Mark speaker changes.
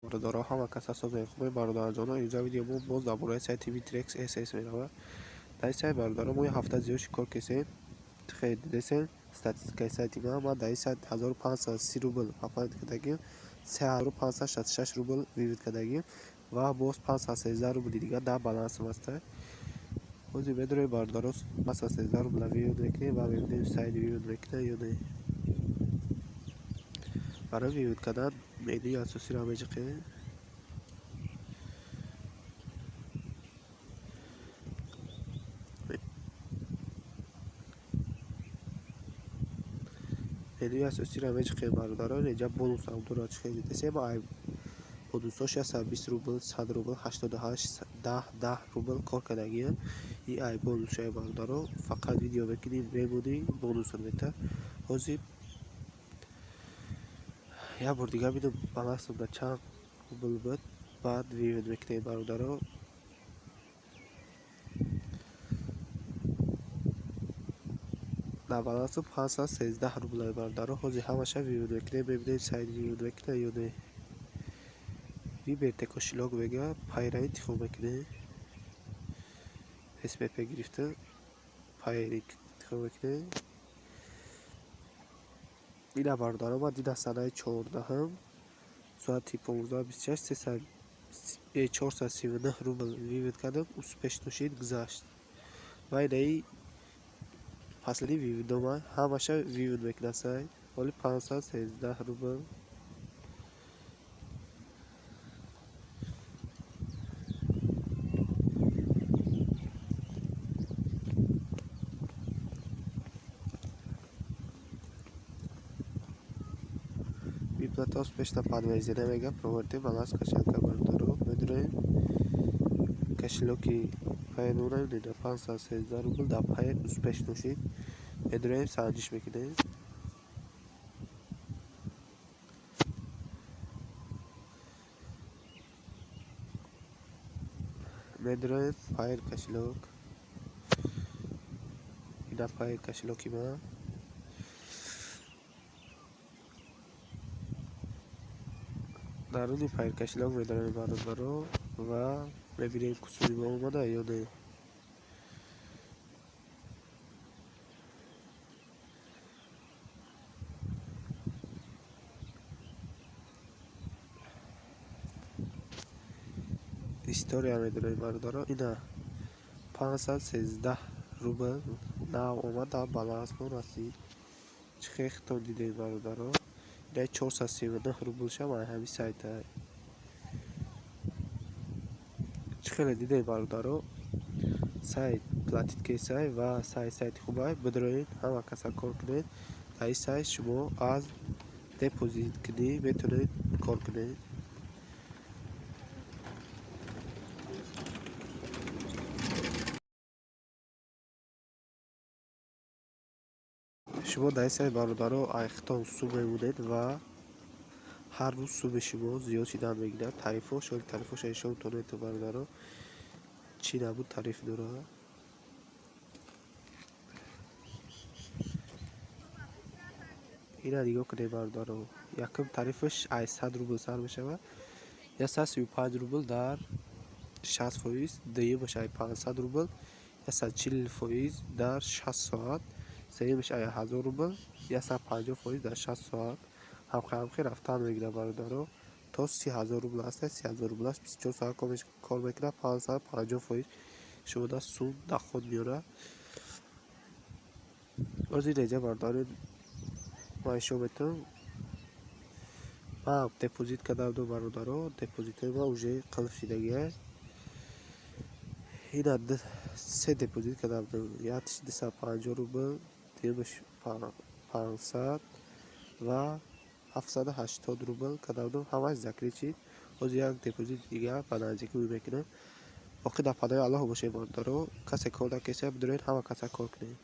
Speaker 1: Бародаро, ҳама кас асоси хуби бародарҷоно. Имрӯза видео мо боз дар бораи сайти Bittrex SS меравад. Дар ин сайт, бародаро, мо як ҳафта зиёд шикор кесем. Хеле дидесем статистикаи сайти ман. Ман дар ин сайт 1530 рубл пополнить кардагим, 3566 рубл вывод кардагим ва боз 513 рубли дигар дар балансам аст. Ҳозир медорем, бародаро, 513 рубла вывод мекунем ва мебинем, сайт вывод мекунад ё не. Барои вывод кардан менюи асосиро меҷиқем. Менюи асосиро меҷиқем, бародаро. Инҷа бонусам дорад, чӣ хеле дидесем. Ай бонусҳош 120 рубл, 100 рубл, 88, 10, 10 рубл кор кардагиам. И ай бонусшаи, бародаро, фақат видео мекунӣ, мемонӣ, бонусат метавад. Ҳозир як бор дигар бинам, балансам дар чанд рубл буд, баъд вывод мекунем, бародаро. Дар балансам 513 рублае, бародаро. Ҳозир ҳамаша вывод мекунем, мебинем, сайт вывод мекунад ё не. Выберите кошелёк мега, Пайра интихоб мекунем. СПП гирифта, Пайр интихоб мекунем. Ина, бародаро, ман дидам, санаи 14-ҳам соати 15:26 439 рубл вывод кардам, успешно шид, гузашт. Ва инаи последний выводома ҳамаша вывод мекунад сайт. Ҳоли 513 рубл. Выплата успешно подтверждена мега, проверьте баланс кошелька, бародаро. Медурем кошелёки Пайер, дида, 513 рубл дар Пайер успешно шид. Медурем, санҷиш мекунем. Медурем Пайер кошелёк. Ина Пайер кошелёки ман. Даруни Пайер кошелёк медорем, бародаро, ва мебинем, кусури мо омада ё не. История медорем, бародаро. Ина 513 рубл нав омад, дар баланс мо расид. Чӣ хел хитоб дидем, бародаро? Ина 439 рублшам ай ҳамин сайта. Чӣ хеле дидем, бародаро, сайт платить кесай ва сайт сайти хубай. Бидроед, ҳама каса кор кунед. Дар ин сайт шумо аз депозит кунӣ метавонед кор кунед. Шумо дар ин сайт, бародаро, айхтон сум мемонед ва ҳар рӯз суми шумо зиёд шидан мегирад. Тарифҳо, шоли тарифҳоша нишон метавонед, бародаро, чӣ набуд тариф дорад. Ина нигоҳ кунед, бародаро, якум тарифаш ай 100 рубл сар мешавад, 135 рубл дар 60%, дуюмаш ай 500 рубл, 140% дар 60 соат, сеюмаш ай 1000 рубл, 150% дар 60 соат. Ҳамхи рафтан мегирад, бародаро, то 30 000 рубл аст. 30 000 рублаш 24 соат кор мекунад, 550% шумода сум доход меорад. Боз ин реҷа, бародаро, ман нишон метавам. Ман депозит карда будам, бародаро, депозитҳои ман уже қулф шидагиа. Ина се депозит карда будам: якташ 250 рубл, дуюмаш 500 ва 780 рубл карда будам. Ҳамаш закрыть шид. Ҳозир як депозити дигар ба наздикӣ мекунам. Боқӣ дар паноҳи Аллоҳ бошед, бародаро. Касе кор накеса, бидуред, ҳама каса кор кунед.